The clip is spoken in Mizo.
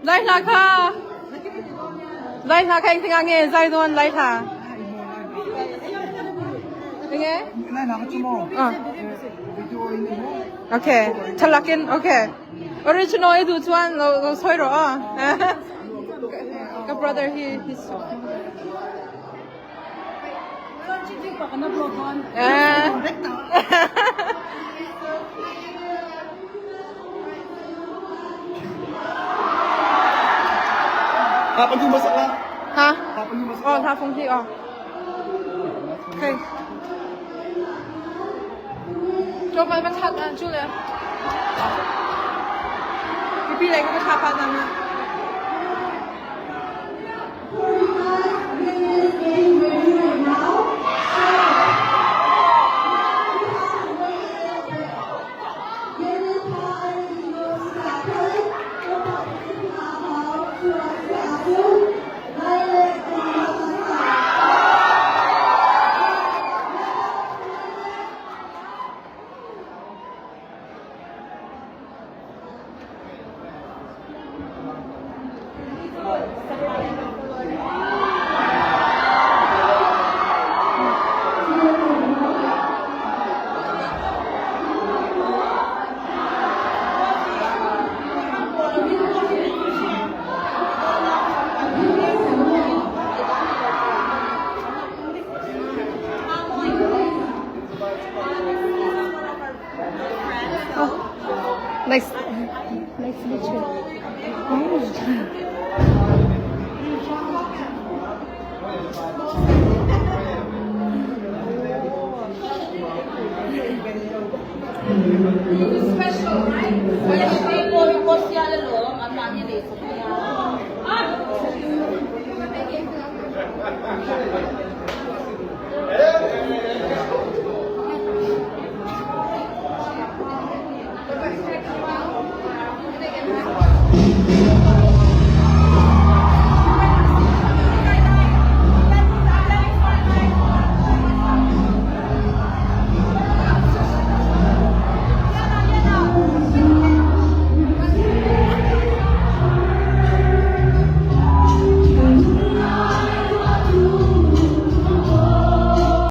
Zai hla kha. Zai hla kha engtin ah nge zai dawn zai hla. Enge? Lai hla kha chu maw? Ah. Video in ni maw? Okay. Thalakin okay. Original i duh chuan lo lo sawi rawh a. Ka brother hi he's so Eh. Thla pan hnu sak la. Ha? Thla pan hnu sak. Oh, thla phong hi oh. Okay. Cho mai ma that an chu le. Pi le ka ma tha pa na na. Nice, nice to meet you.